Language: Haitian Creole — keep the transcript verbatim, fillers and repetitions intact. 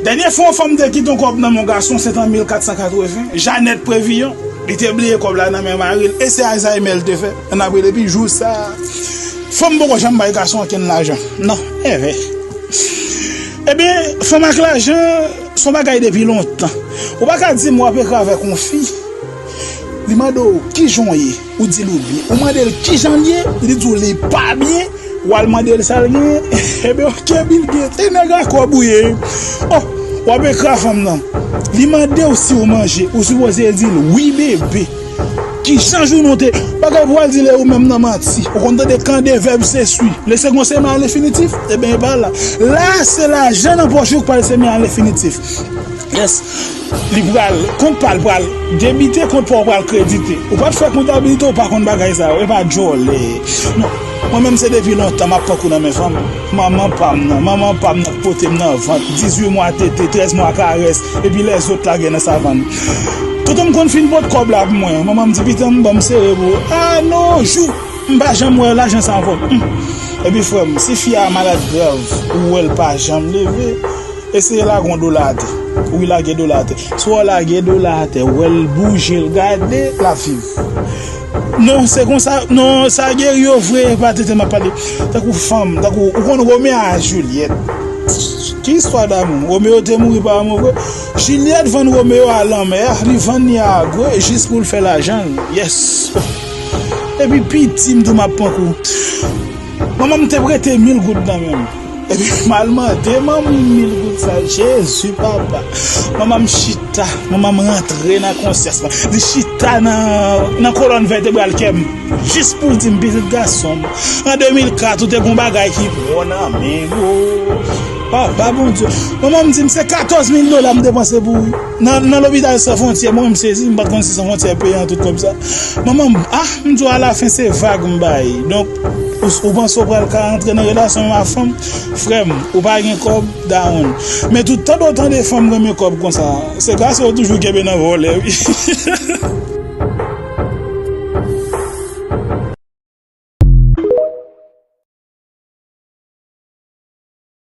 Dènye fwa yon fanm te kite yon kòb nan men yon gason, se t an mil kat san katreven. Janèt Previyon, li te bliye kòb la nan men mari l, e se Alzheimer l te fè. Ann apre depi jou sa, fanm poko janm bay gason okenn lajan. Non, enben. Ebyen, fanm ak lajan, se yon bagay depi lontan. Ou pa ka di m w ap ekri avèk yon fi, li mande w kijan w ye, ou di l ou byen. Ou mande l kijan l ye, li di w li pa byen, w al mande l sa l genyen. Ebyen, oke, Bill Gates, e nèg a kòb ou ye. Oh, w ap ekri a fanm nan. Li mande w si w manje, ou sipoze di l wi, bebe. Kijan jounen w te? Bagay pou w al di l e ou menm nan manti. Ou konn tande kan de vèb se sui. Le second se men a lenfinitif, ebyen, e pa la. La, se lajan nan pòch ou k pral se men a lenfinitif. Yes. Li pral, kont pa l pral debite, kont pa w pral kredite. Ou pa t fè kontabilite, ou pa konn bagay sa yo. E pa djòlè. Non. Mwen menm se depi lontan m ap pran kou nan men fanm. Manman pa m nan, manman pa m nan k pote m nan vant, dizuit mwa tete, trèz mwa karès, epi lèzòt lage nan savann. Tonton m konn fin pot kòb la pou mwen. Manman m di, pitit m, ban m sere pou ou. A non, jou m pa janm wè lajan sa ankò. Hmm. Epi frè m, si fi a malad grav, ou wè l pa janm leve, eseye lage yon dola atè. Wi, lage dola atè. Si w lage dola atè, w wè l bouje, l gade, l ap viv. Non, se konsa, non, sa geri yo vre, e pa tenten m ap pale. Tankou fanm, tankou, ou konn Romeo a Juliet. Ki istwa damou? Romeo te mouri pa lanmò vre. Juliet vann Romeo a lanmè, li vann li a Agwe jis pou l fè lajan l. Yes. Epi piti m tou m ap pran kou. Manman m te prete mil goud nan men m. Epi m al mande manmi m mil goud sa. Jezi, papa. Manman m chita, manman m rantre nan konsyans mwen. Li chita nan, nan kolòn vètebral kè m. Jis pou l di m, pitit gason m, an de mil kat, ou te gon bagay ki bon nan men w. Papa Bondye. Manman m di m, se katòz mil dola m depanse pou ou. Nan, nan lopital San Fwontyè, mwen m sezi, m pa t konn si San Fwontyè peye an tout kòb sa. Manman m, ah, m di w alafen se vag m bay. Donk, ou, ou panse w pral ka antre nan relasyon a fanm? Frè m, ou pa gen kòb, dawonn. Men tout tan do tande fanm renmen kòb konsa, se gason yo toujou kenbe nan vòlè, wi.